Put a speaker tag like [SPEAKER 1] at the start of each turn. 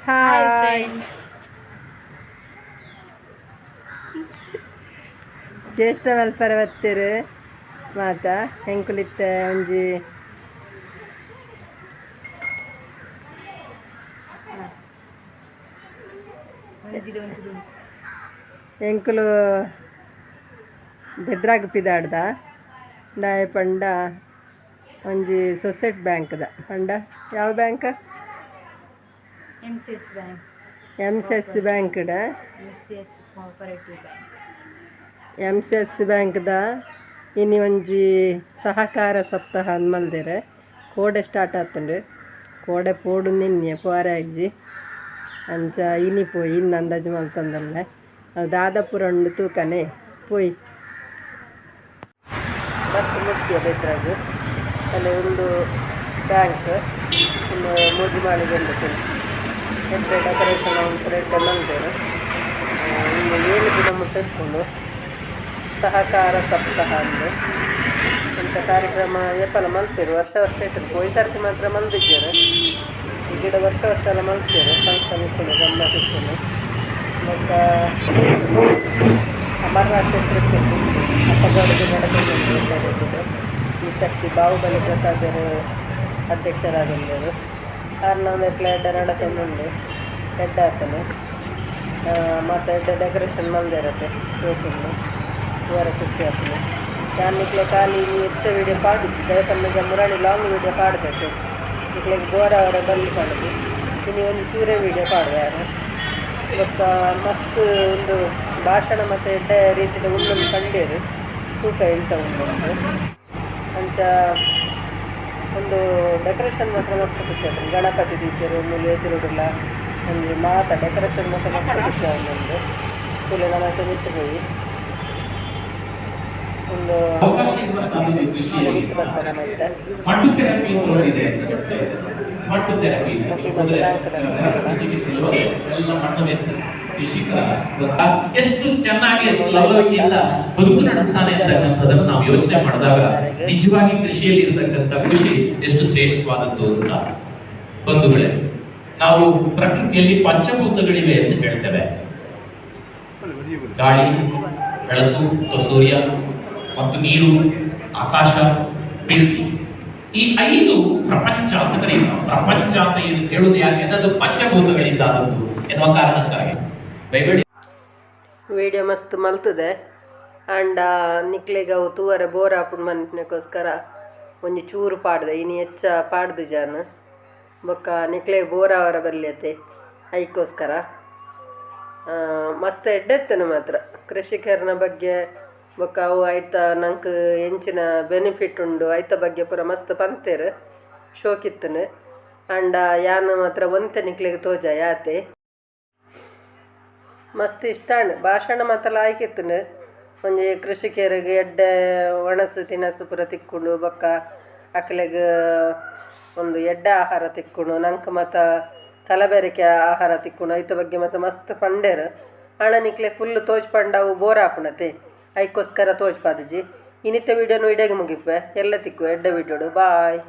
[SPEAKER 1] Hi
[SPEAKER 2] hi. ಚೇಷ್ಟ ಮಲ್ಪರ ಬತ್ತೆರ್ ಮಾತ ಎಂಕುಲಿತ್ತೆ ಒಂಜಿ ಎಂಕುಲು ಬೆದ್ರಾಗ್ ಪಿದಾಡ್ದ ದಾಯೆ ಪಂಡ ಒಂಜಿ ಸೊಸೈಟಿ ಬ್ಯಾಂಕ್ದ ಪಂಡ ಯಾವ bank?
[SPEAKER 1] MCS bank.
[SPEAKER 2] MCS ಬ್ಯಾಂಕ್ಡ್.
[SPEAKER 1] MCS cooperative bank.
[SPEAKER 2] MCS ಬ್ಯಾಂಕ್ದ ಇನಿ ಒಂಜಿ ಸಹಕಾರ ಸಪ್ತಾಹ ಮಲ್ದೆರ್. ಕೋಡೆ ಸ್ಟಾರ್ಟ್ ಆತುಂಡು. ಕೋಡೆ ಪೋಡು ನಿನ್ನೆ ಪೋರೆ ಆಯಿಜಿ ಅಂಚ ಇನಿ ಪೋಯಿ ಇನ್ನು ಅಂದಾಜು ಮಲ್ತೊಂದುಲ್ಲೆ. ದಾದ ಪೂರ ಉಂಡು ತೂಕನೆ ಪೋಯಿ ಬತ್ತ್ ಮುಟ್ಯ ಬೆದ್ರಾಗ್ ಅಲ್ಲೇ ಉಂದು ಬ್ಯಾಂಕ್ ಉಂದು ಮೂಜಿ ಮಾಳಿಗೆ ಉಂಡು ಎಡ್ಡೆ ಡೆಕೋರೇಷನ್ ಉಂಟು ಎಡ್ಡೆ ಮಲ್ದೆರ್. ಉಂದು 7 ದಿನ ಮುಟ್ಟ ಇಪ್ಪುಂಡು ಸಹಕಾರ ಸಪ್ತಾಹ ಅಂದ್. ಇಂಚ ಕಾರ್ಯಕ್ರಮ ಏಪಲ ಮಲ್ಪೆರ್ ವರ್ಷ ವರ್ಷ ಇತ್ತುಂಡು. ಪೋಯಿ ಸರ್ತಿ ಮಾತ್ರ ಮಲ್ದಿಜ್ಜೆರ್. ಈ ಗಿಡ ವರ್ಷ ವರ್ಷ ಎಲ್ಲ ಮಲ್ಪೆರ್. ಫಂಕ್ಷನ್ ಇಪ್ಪುಂಡು, ಗಮ್ಮತ್ ಇಪ್ಪುಂಡು. ಬೊಕ್ಕ ಅಮರನಾಥ್ ಶೆಟ್ರ್ ಇತ್ತೆರ್ ಅಪ್ಪಗೌಡಗೆ ನಡತೊಂದುಂಡು ಎಡ್ಡೆ ರೀತಿಡ್. ಈ ಸರ್ತಿ ಬಾಹುಬಲಿ ಪ್ರಸಾದೆರ್ ಅಧ್ಯಕ್ಷರಾದುಲ್ಲೆರ್. ಆರ್ನ ಒಂದೆಟ್ಲ ಎಡ್ಡೆ ನಡತೊಂದುಂಡು. ಎಡ್ಡೆ ಆತುಂಡು. ಮಾತ ಎಡ್ಡೆ ಡೆಕೋರೇಷನ್ ಮಲ್ದೆರತೆ ಶೋಕುಂಡು. ತೂವರೆ ಖುಷಿ ಆಪುಂಡು. ಯಾನ್ ನಿಕ್ಲೆ ಖಾಲಿ ಇನಿ ಎಚ್ಚ ವೀಡಿಯೋ ಪಾಡುಜಿ. ದಾಯೆ ಪನ್ನಗ ಮುರಾನಿ ಲಾಂಗ್ ವೀಡಿಯೋ ಪಾಡ್ದೆತೆ. ನಿಕ್ಲೆಗ್ ಬೋರ್ ಆವರೆ ಬಲ್ಲಿ ಪಂಡುದು ಇನಿ ಒಂಜಿ ಚೂರೆ ವೀಡಿಯೋ ಪಾಡುವೆ ಯಾನ್. ಬೊಕ್ಕ ಮಸ್ತ್ ಉಂದು ಭಾಷಣ ಮಾತ ಎಡ್ಡೆ ರೀತಿದ ಉಂಡುಂದು ಪಂಡೆರ್. ತೂಕ ಎಂಚ ಉಂಡು ಅಂಚ ಉಂದು ಡೆಕೋರೇಷನ್ ಮಾತ್ರ ಮಸ್ತ್ ಖುಷಿ ಆಪುಂಡು. ಗಣಪತಿ ದೀತೆರ್ ಮೂಲು ಎದುರುಡುಲ ಒಂಜಿ ಮಾತ ಡೆಕೋರೇಷನ್ ಮಾತ ಮಸ್ತ್ ಖುಷಿ ಆವೊಂದುಂಡು. ತೂಲೆ ನಮ ಐತ ಮಿತ್ತ್ ಪೋಯಿ ಉಂದು
[SPEAKER 3] ಅವಕಾಶ ಇರುವಂತಹದ್ದು ಈ ಕೃಷಿಯಲ್ಲಿ.
[SPEAKER 2] ಮಿತ್ತ್ ಬತ್ತ ನಮ ಇತ್ತೆ.
[SPEAKER 3] ಮಡ್ಡು ಥೆರಪಿ ಅಂತ ಒಂದಿದೆ ಅಂತ ಹೇಳ್ತಾ ಇದ್ದಾರೆ. ಮಡ್ಡು ಥೆರಪಿ
[SPEAKER 2] ಮತ್ತೆ
[SPEAKER 3] ಅಂದ್ರೆ
[SPEAKER 2] ಬ್ಯಾಂಕ್
[SPEAKER 3] ಪ್ರಕೃತಿ ಚಿಕಿತ್ಸೆಯಲ್ಲಿ ಹೋದ್ರೆ ಎಲ್ಲ ಮಣ್ಣು ಮೆತ್ತು ಕೃಷಿಕ ಎಷ್ಟು ಚೆನ್ನಾಗಿ, ಎಷ್ಟು ಲವಲವಿಕೆಯಿಂದ ಬದುಕು ನಡೆಸ್ತಾನೆ ಅಂತಕ್ಕಂಥದ್ದನ್ನು ನಾವು ಯೋಚನೆ ಮಾಡಿದಾಗ ನಿಜವಾಗಿ ಕೃಷಿಯಲ್ಲಿ ಇರತಕ್ಕಂಥ ಖುಷಿ ಎಷ್ಟು ಶ್ರೇಷ್ಠವಾದದ್ದು ಅಂತ. ಬಂಧುಗಳೇ, ನಾವು ಪ್ರಕೃತಿಯಲ್ಲಿ ಪಂಚಭೂತಗಳಿವೆ ಅಂತ ಹೇಳ್ತೇವೆ. ಗಾಳಿ, ಬೆಳಕು ಅಥವಾ ಸೂರ್ಯ ಮತ್ತು ನೀರು, ಆಕಾಶ, ಬೆಂಕಿ. ಈ ಐದು ಪ್ರಪಂಚ ಅಂತ ಕರೆಯುವ ನಾವು. ಪ್ರಪಂಚ ಅಂತ ಏನು ಹೇಳುವುದು ಯಾಕೆ ಅಂದ್ರೆ ಅದು ಪಂಚಭೂತಗಳಿಂದ ಆದದ್ದು ಎನ್ನುವ ಕಾರಣಕ್ಕಾಗಿ. ದಯಮಾಡಿ
[SPEAKER 2] ವೀಡಿಯೋ ಮಸ್ತ್ ಮಲ್ತದೆ. ಆಂಡ ನಿಕ್ಲೆಗ್ ಅವು ತೂವರೆ ಬೋರ್ ಆಪುಂಡು ಮನ್ಪುನೆಗೋಸ್ಕರ ಒಂಜಿ ಚೂರು ಪಾಡ್ದೆ. ಇನಿ ಎಚ್ಚ ಪಾಡ್ದು ಜಾನ್. ಬೊಕ್ಕ ನಿಕ್ಲೆಗ್ ಬೋರ್ ಆವರೆ ಬಲ್ಯತೆ ಐಕೋಸ್ಕರ. ಮಸ್ತ್ ಎಡ್ಡೆ ಇತ್ತುಂಡು ಮಾತ್ರ ಕೃಷಿಕರನ ಬಗ್ಗೆ. ಬೊಕ್ಕ ಅವು ಐತ ನಂಕ್ ಎಂಚಿನ ಬೆನಿಫಿಟ್ ಉಂಡು ಐತ ಬಗ್ಗೆ ಪೂರ ಮಸ್ತ್ ಪಂತೆರ್. ಶೋಕಿತ್ತುಂಡು. ಆಂಡ ಯಾನ್ ಮಾತ್ರ ಒಂತೆ ನಿಕ್ಲೆಗ್ ತೋಜಾಯ ಆತೆ. ಮಸ್ತ್ ಇಷ್ಟ ಆಂಡ್. ಭಾಷಣ ಮಾತ ಲಾಯ್ಕ್ ಇತ್ತುಂಡು. ಒಂಜಿ ಕೃಷಿಕರಿಗೆ ಎಡ್ಡೆ ಒಣಸು ತಿನಸು ಪೂರ ತಿಕ್ಕುಂಡು. ಬೊಕ್ಕ ಅಕ್ಲೆಗ್ ಒಂದು ಎಡ್ಡೆ ಆಹಾರ ತಿಕ್ಕುಂಡು. ನಂಕ್ ಮಾತ ಕಲಬೆರಕೆ ಆಹಾರ ತಿಕ್ಕುಂಡು. ಐತ ಬಗ್ಗೆ ಮಾತ ಮಸ್ತ್ ಪಂಡೆರ್. ಆಂಡ ನಿಕ್ಲೆ ಫುಲ್ ತೋಜ್ ಪಂಡ ಅವು ಬೋರ್ ಆಪುಂಡತೆ, ಐಕೋಸ್ಕರ ತೋಜ್ಪಾದಿಜಿ. ಇನಿತ ವೀಡಿಯೋನು ಇಡೆಗ್ ಮುಗಿಪೆ. ಎಲ್ಲ ತಿಕ್ಕುವೆ ಎಡ್ಡೆ ವೀಡಿಯೋಡು. ಬಾಯ್.